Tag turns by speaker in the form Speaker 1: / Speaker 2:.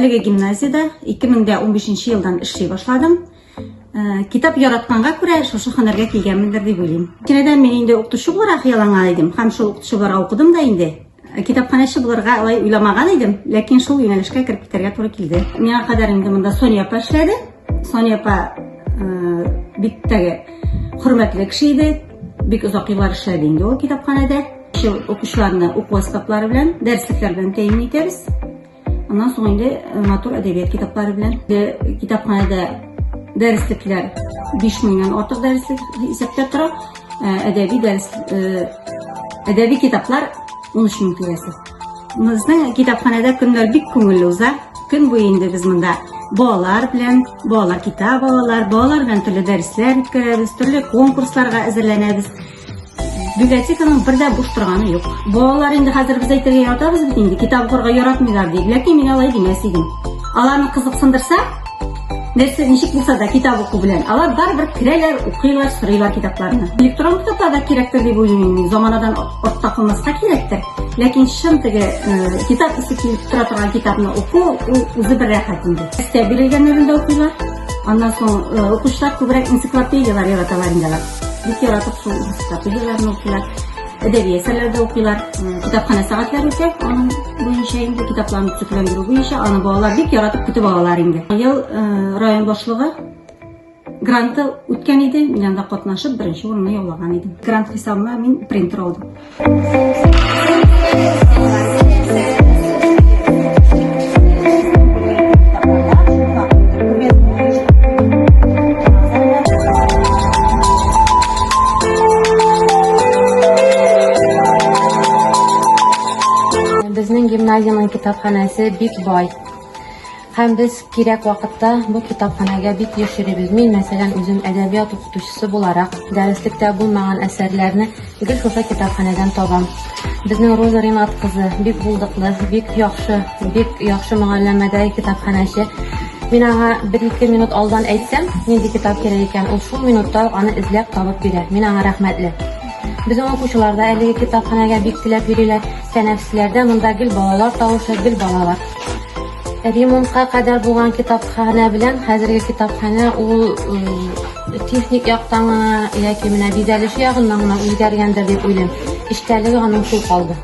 Speaker 1: Әлеге гимназиядә 2015 елдан эшли башладым. Китап яратканга күрә шушы һөнәргә килгәнмендер дип уйлыйм. Кечкенәдән мин инде укытучы буларак хыялланган идем һәм шул укытучы буларак укыдым да инде. Китапханәче булырга алай уйламаган идем, ләкин шул юнәлешкә кереп китәргә туры килде. Миңа кадәр инде монда Соня апа эшләде. Соня апа бик теге хөрмәтле кеше иде. Бик озак еллар эшләде инде ул китапханәдә. Укучыларны уку әсбаплары белән, дәреслекләр белән тәэмин итәбез. Аннан соң инде матур әдәбият китаплары белән. Китапханәдә дәреслекләр 5 меңнән артык дәреслек исәптә тора. Әдәби дәрес әдәби китаплар 13 мең тирәсе. Безнең китапханәдә көннәр бик күңелле уза. Көн буе инде без монда балалар белән, балалар китап алалар, балалар белән төрле дәресләр үткәрәбез, төрле конкурсларга әзерләнәбез. Библиотеканың бер дә буш торганы юк. Балалар инде хәзер без әйтергә яратабыз бит инде, китап укырга яратмыйлар дип. Ләкин мин алай димәс идем. Аларны кызыксындырса, нәрсә ничек булса да китап уку белән, алар барыбер керәләр, укыйлар, сорыйлар китапларны. Электрон китаплар да кирәктер дип уйлыйм мин. Заманадан артта калмаска кирәктер. Ләкин чын теге э, китап исе килеп тора торган китапны уку, ул үзе бер рәхәт инде. Өстә бирелгәннәрен дә укыйлар. Аннан соң э, укучылар күбрәк энциклопедияләр яраталар инде алар. Бик яратып шул энциклопедияләрне укыйлар. Әдәби әсәрләр дә укыйлар. Китапханә сәгатьләре үтә, аның буенча инде китапларны төзекләндерү буенча аны балалар бик яратып көтеп алалар инде. Быел район башлыгы гранты үткән иде, мин анда катнашып беренче урынны яулаган идем. Грант хисабына мин принтер алдым.
Speaker 2: Безнең гимназиянең китапханәсе бик бай. Һәм без кирәк вакытта бу китапханәгә бик еш йөрибез. Мин, мәсәлән, үзем әдәбият укытучысы буларак, дәреслектә булмаган әсәрләрне гел шушы китапханәдән табам. Безнең Роза Ринат кызы бик булдыклы, бик яхшы, бик яхшы мөгалләмәдәге китапханәче. Мин аңа бер-ике минут алдан әйтсәм, нинди китап кирәк икән, ул шул минутта ук аны эзләп табып бирә. Мин аңа рәхмәтле. Безнең укучылар да әлеге китапханәгә бик теләп йөриләр. Тәнәфесләрдә монда гел балалар тавышы, гел балалар. Ремонтка кадәр булган китапханә белән хәзерге китапханә ул техник яктан гына яки менә бизәлеше ягыннан гына үзгәргәндер дип уйлыйм. Эчтәлеге аның шул калды.